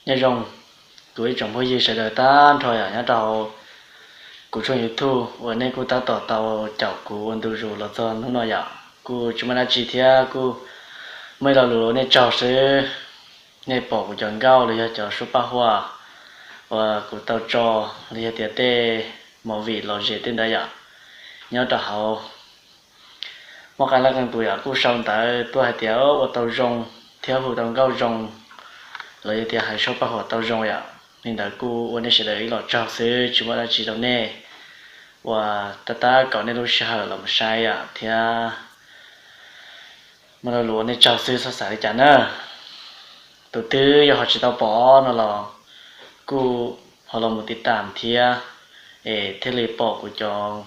Nyob zoo kuv ib tsoom phooj ywg sawv daws tag nrho yom, nyob rau hauv kuv tshooj YouTube uas nej kuj tab tom tau caum kuv ua ntu zus los txog hnub no yom. Kuj tsis muaj dab tsi thiab, kuj muaj ib lo lus nej tsaug xwb. Nej pom kuv cov nkauj los yog cov suab paj huam uas kuv tau tso, los yog tias tej movie lom zem tej ntawd yom, nyob rau hauv Muaj qee leej qee tus yom kuj sau ntawv tuaj hais tias ua tau zoo thiab hu tau nkauj zoo, los yog tias hais suab paj huam tau zoo yom. Li ntawd kuj ua nej sawv daws ib los tsaug xwb, tsis muaj dab tsi rau nej, uas tab tab kom nej lub sij hawm los mus saib yom, thiab muaj lo lus ua nej tsaug xwb, txhob xav li cas na. Tus twg yog ho tsis tau pom no los kuj ho los mus tiv tam thiab, es thiaj li pom kuv cov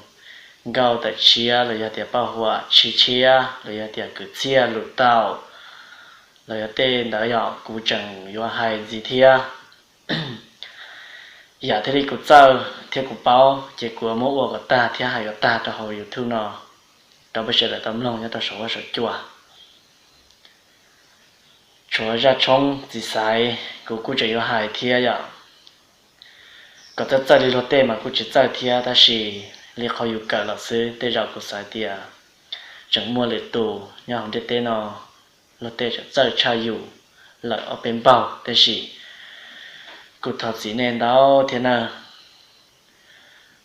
nkauj tawm tshiab los yog tias paj huam tshiab tshiab los yog tias kwv txhiaj lus tau, los yog tej ntawd yog kuv tseem yuav hais ntxiv thiab. Yam thiaj li kuv txawj thiab kuv paub ces kuv muab ua kom tag thiab hais kom tag rau hauv YouTube no rau peb sawv daws tau mloog nyob rau saum huab saum cua. Tshuav zaj tshoob txiv xaiv kuv kuj tseem yuav hais thiab yom. Kom txawj txawj li luag tej mas kuj tsis txawj thiab, tab sis li qhov yus kawm los xwb. Tej zaum kuv xav tias tseem muaj lwm tus nyob hauv ntiaj teb no luag tej tseem txawj tshaj yus lawm ob peb npaug, tab sis kuj thov txim nej ntau thiab na.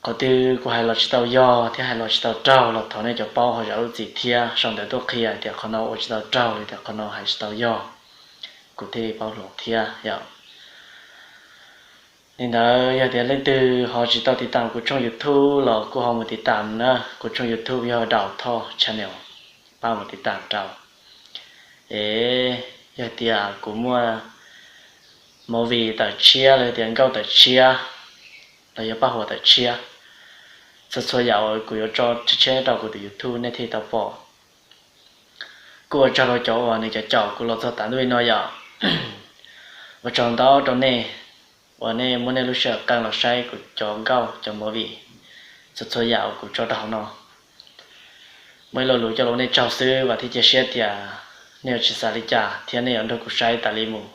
Qhov twg kuv hais los tsis tau yog thiab hais los tsis tau raug los thov nej cov paub ho zam lub txim thiab sau ntawv tuaj qhia tias qhov no ua tsis tau raug los tias qhov no hais tsis tau yog, kuv thiaj li paub hloov thiab yom. Li ntawd yog tias leej twg ho tsis tau tiv tam kuv tshooj YouTube los kuj ho mus tiv tam na. Kuv tshooj YouTube yog Daus Thoj Channel, pab mus tiv tam rau. Es yog tias kuv muaj movie tawm tshiab los yog tias nkauj tawm tshiab los yog paj huam tawm tshiab, txhua txhua yam uas kuv yuav tso tshiab tshiab rau kuv tus YouTube nej thiaj tau pom. Kuj ua tsaug rau cov uas nws cov caum kuv los txog tav ntuj li no yom. Ua tsaug ntau rau nej uas nej muab nej lub sij hawm qee los saib kuv cov nkauj cov movie txhua txhua yam uas kuv tso rau hauv no. Muaj ib lo lus coj los ua nej tsaug xwb, vam thiab cia siab tias nej yuav tsis xav li cas thiab nej yuav nrog kuv saib tas li mus.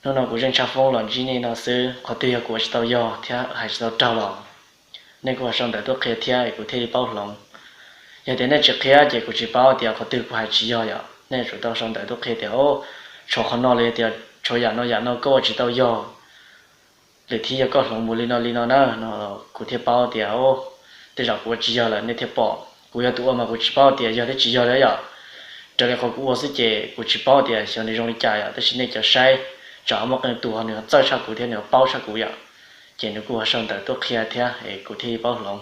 Hnub no kuv Zeej Tshaj Foob los ntsib nej no xwb, qhov twg yog kuv ua tsis tau yog thiab hais tsis tau raug los nej kuj ho sau ntawv tuaj qhia thiab es kuv thiaj li paub hloov. Yog tias nej tsis qhia ces kuv tsis paub tias qhov twg kuv hais tsis yog yom. Nej yuav tsum tau sau ntawv tuaj qhia tias, o, tshuav qhov no los yog tias tshuav yam no yam no koj ua tsis tau yog, lwm thib yog koj hloov mus li no li no na no, kuv thiaj paub tias, o, tej zaum kuv ua tsis yog lawm nej thiaj pom. Kuv yog tus ua mas kuv tsis paub tias yog thiab tsis yog li yom. Raws li qhov kuv ua xwb ces kuv tsis paub tias xyov nws zoo li cas yom, tab sis nej cov saib tsam ho muaj qee tus ho nws ho txawj tshaj kuv thiab nws ho paub tshaj kuv yom, ces nws kuj ho sau ntawv tuaj qhia thiab es kuv thiaj li paub hloov.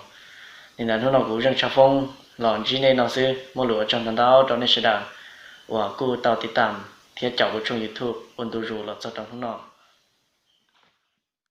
Li ntawd hnub no kuv Zeej Tshaj Foob los ntsib nej no xwb, muaj lus ua tsaug ntau ntau rau nej sawv daws uas kuj tau tiv tam thiab caum kuv tshooj YouTube ua ntu zus los txog rau hnub no.